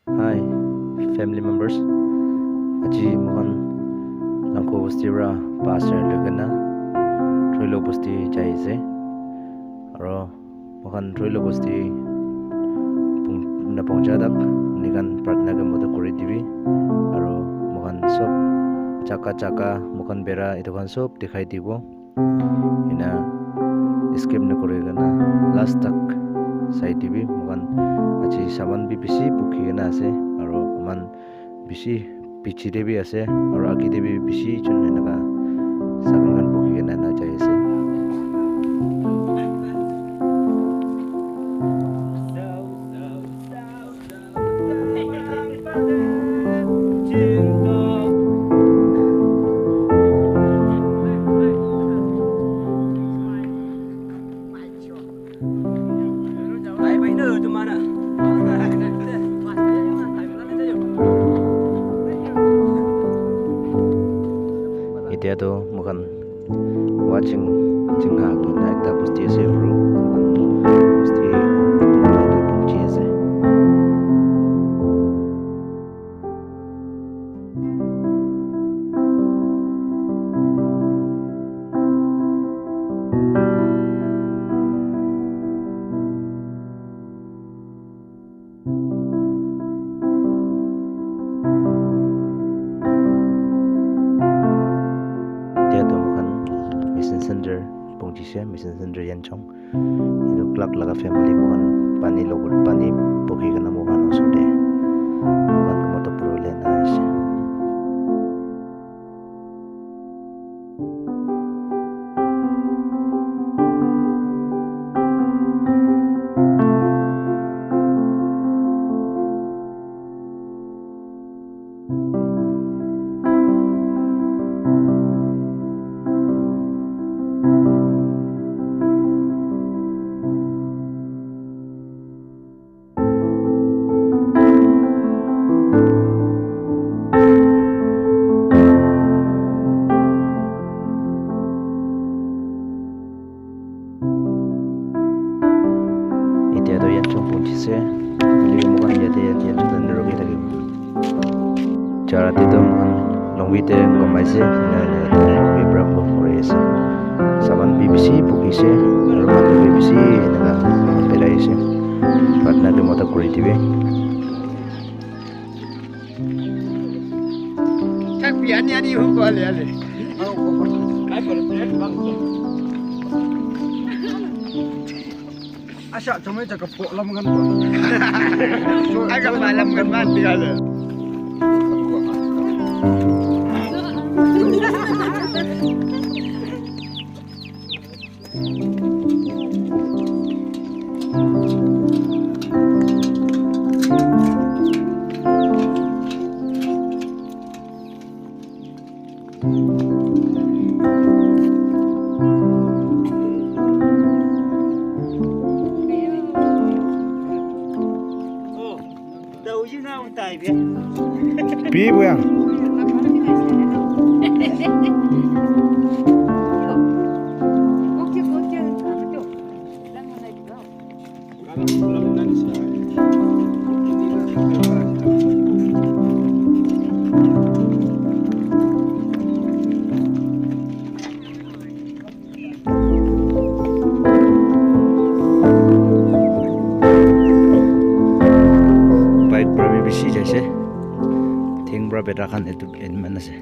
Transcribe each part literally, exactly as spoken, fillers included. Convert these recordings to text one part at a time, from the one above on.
Hi, family members. Aji moikhan Langkho bosti para pastor loi kena Troilo bosti jai ase. Aro moikhan Troilo bosti pung-, na pungja tak moikhan pratna ke madad kuri dibi. Aro moikhan sob jaka jaka moikhan bera etu khan sob dikhai dibo. Ena skip na kuri kena last tak sai dibi. Moikhan aji saman bi bishi bukhi kena ase aro eman bishi piche te bi ase aro age te bi bishi jon eneka saman khan bukhi kena na jai ase. Etia toh moikhan Watching Chingha koina ekta bosti ase aro bosti etu pungji ase. Etia toh moikhan mission center pongchise, mission center Yanchong. Etu clerk laga family moikhan pani logot pani bukhi kena moikhan osor te moikhan ke madad kuribole ahina ase. Etia toh Yanchong pongchise. Hoile bi moikhan yate, yate Yanchong khan rukhi thakibo. Jara te toh moikhan Longwi te gum aise, ena, ena, ena, Longwi pra move kuri ase. Saman bi bishi bukhi ase, aro manu bi bishi eneka berai ase. Pratna te madad kuri dibi. Asha, chomai chaka po lam kan po. Aga malam kan mati ada. Pi buya. Bike para bi bishi jaise. Thing para beta khan etu eman ase.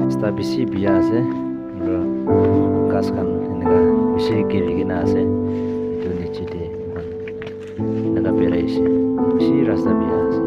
Rasta bishi biya ase, aro ghas khan enika bishi giri kena ase. Etu niche te moikhan enika berai ase, bishi rasta biya ase.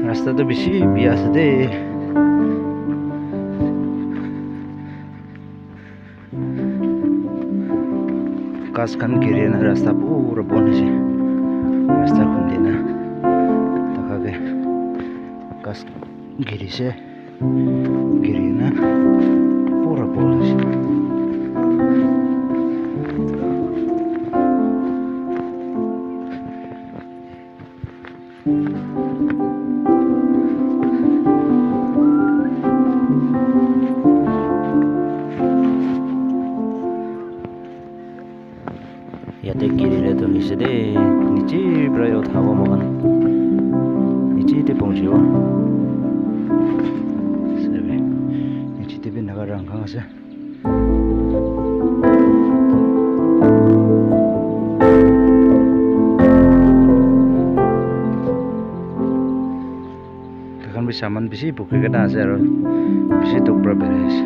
Rasta tu bishi biya ase de. Ghas khan giri na rasta pura bon ase. Rasta khundi na thaka ke ghas giri se. Giri na pura bon ase. Yate giri le toh hoise de, niche pra uthabo moikhan, niche te pahunchibo. Sabi, niche te bi naga rang khan ase. Takhan bi saman bishi bukhi kena ase aro bishi duk pra birai ase.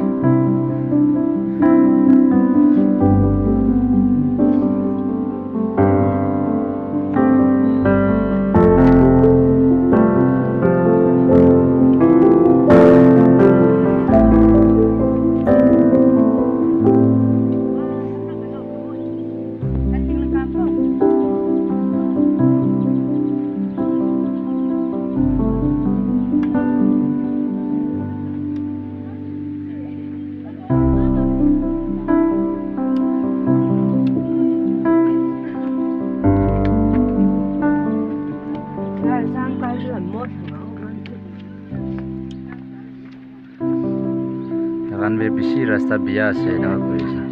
Takan bi bishi rasta biya ase enika koi ase.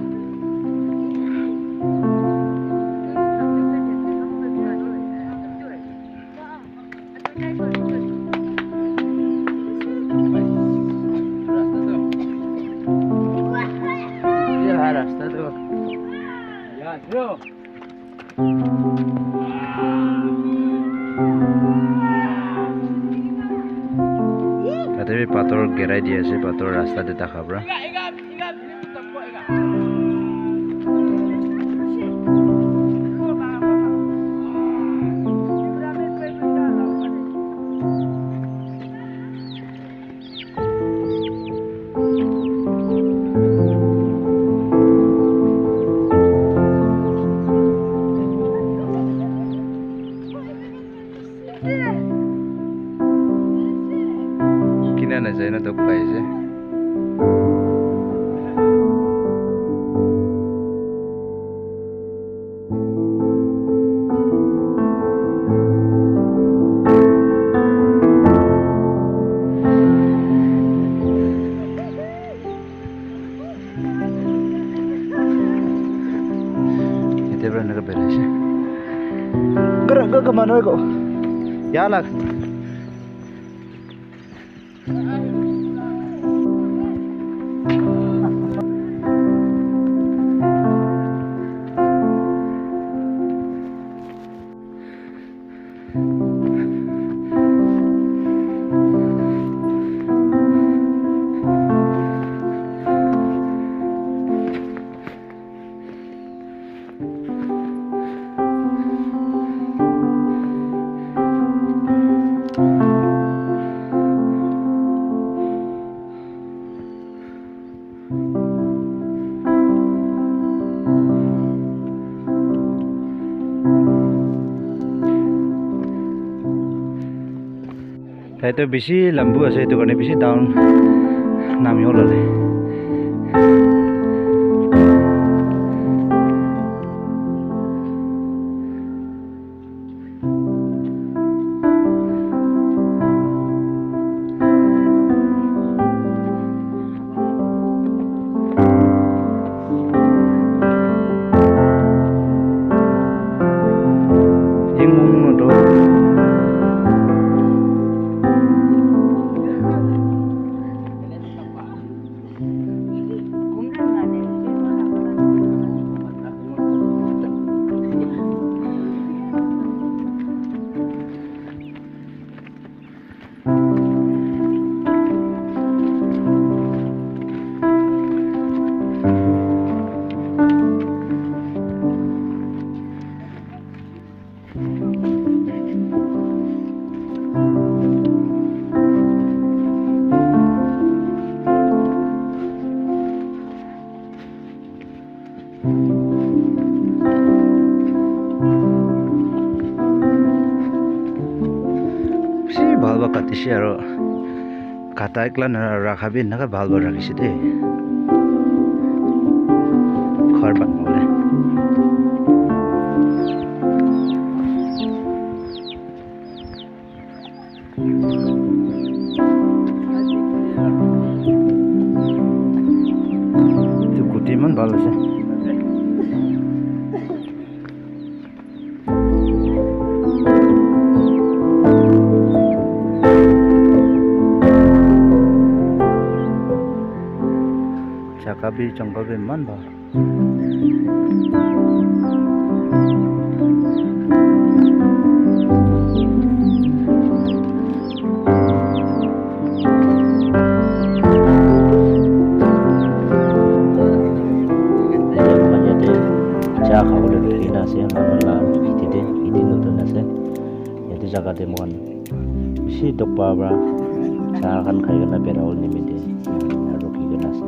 Rasta toh. Tate bi pathor girai di ase, pathor rasta te thaka pra. Kina na jai na dok pai ase. Ete pra naga berai ase. Gara ga ga manu ko. Ya la. Tai toh bishi lambu ase, etu karne bishi down nami wo lale. Bishi bhal para katise aro kata ekla na rakha bi enaka bhal para rakhise de. Ghor banabole. Etu kuti eman bhal ase. Jaga bi jungle bi eman bhal. Cha khabole rukhi kena ase, manu la ete te, ete notun ase. Yate jaga te moikhan bishi tokpa para cha khan khai kena bera bole nimite rukhi kena ase.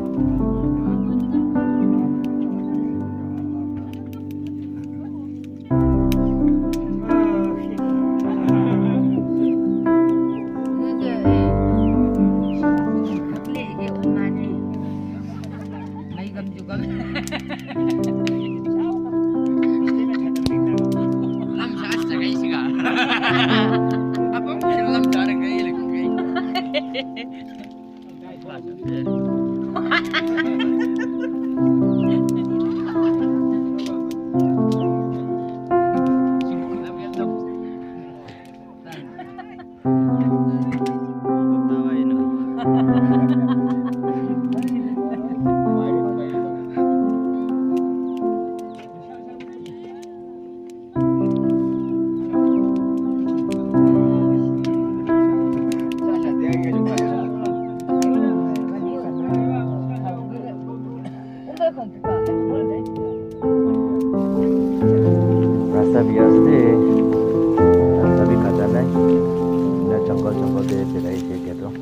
Rasta bi ase de, rasta bi kacha nai. Na jungle jungle de berai ase etia toh.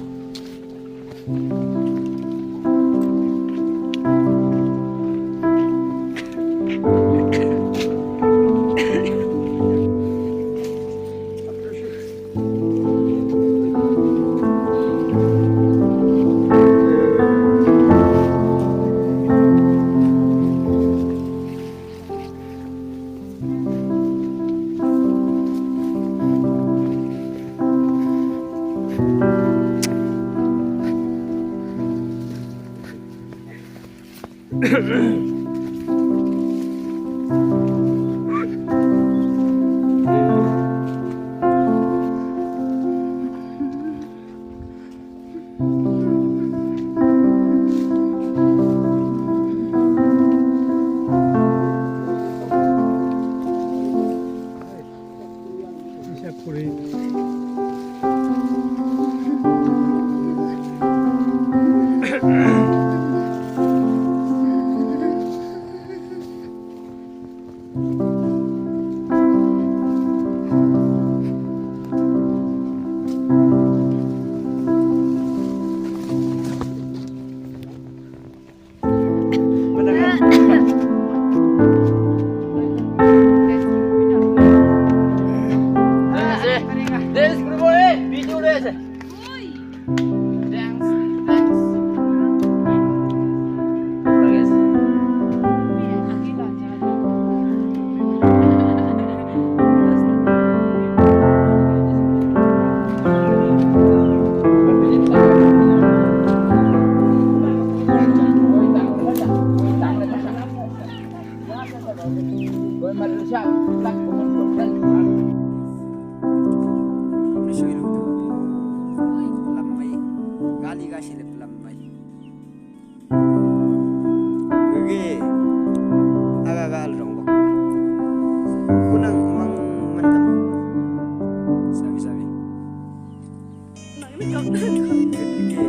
Gani ga shilip lambai. Gege. Aga ga alrong bak. Kunang mang mantam. Sabi sabi. Gege.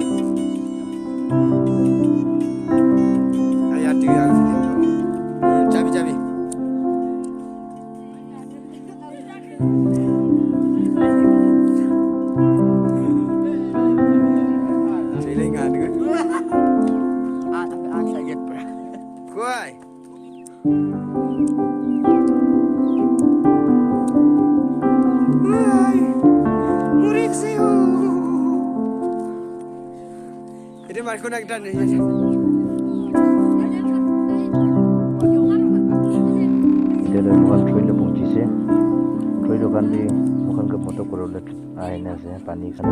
Aya tu ya. Chabi chabi. Kuai. Kuai. Murik siu. Ede markhon ekta nahi ase. Etia toh moikhan train toh pahunchi ase. Train toh khan bi moikhan ke mota kuribole ahina ase, pani khan.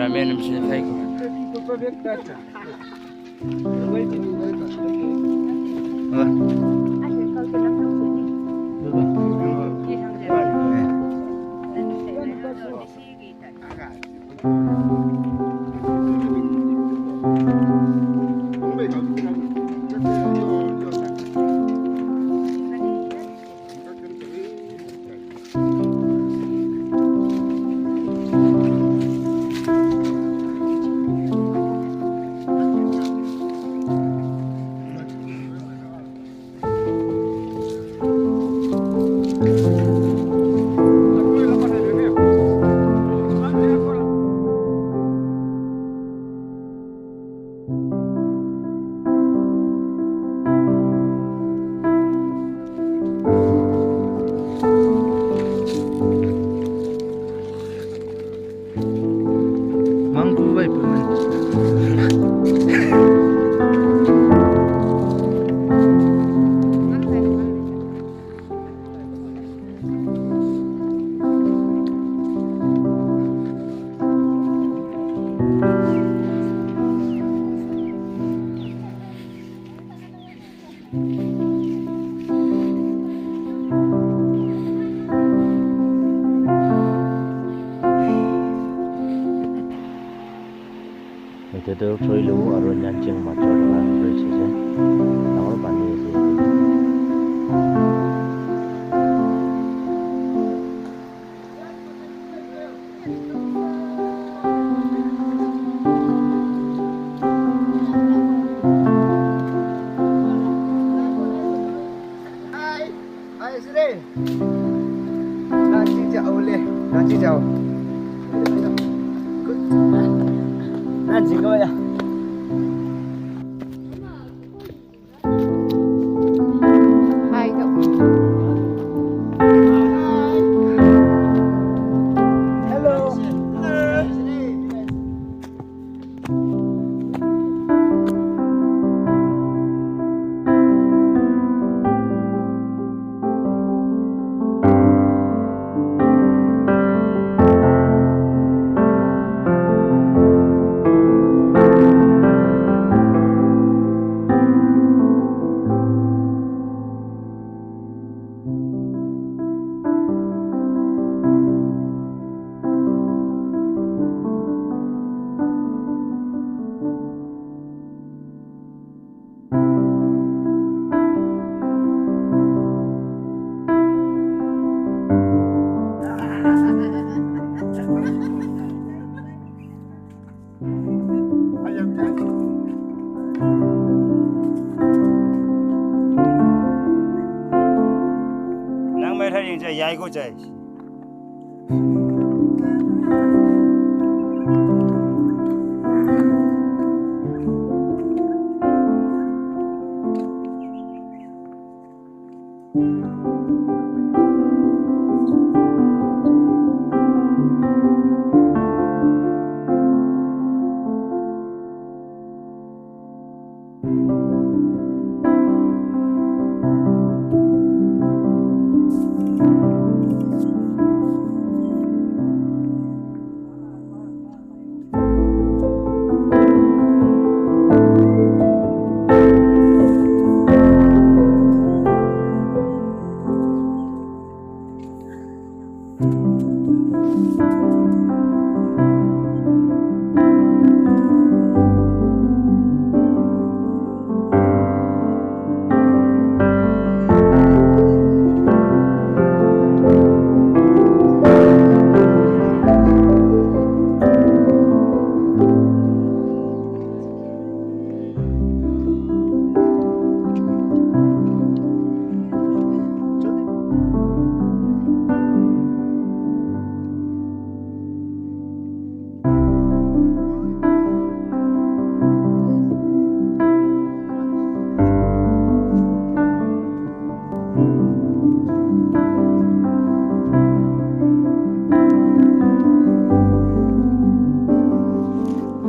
Cameraman, Etu tu Choilu aru Nyanching major laga bridge ase. Dangor pani ase yate. Hi. Hi, Sire. Nachi jao le. Nachi jao. Nachi go ya. Hi, go. Hello. Nang mai thari jai, yai ko jai.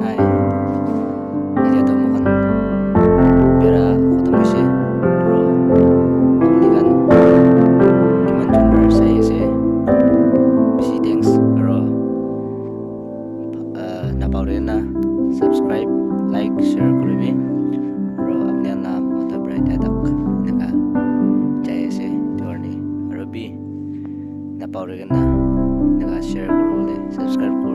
Hi. Etia toh moikhan bera khotom hoise. Aro apni khan kiman jon para sai ase, bishi thanks. Aro, ah, napaurena subscribe, like, share kuribi. Aro apni khan la mota para etia tak enika jai ase, etu karne. Aro bi napaurena enika share kuribole, subscribe kuribole.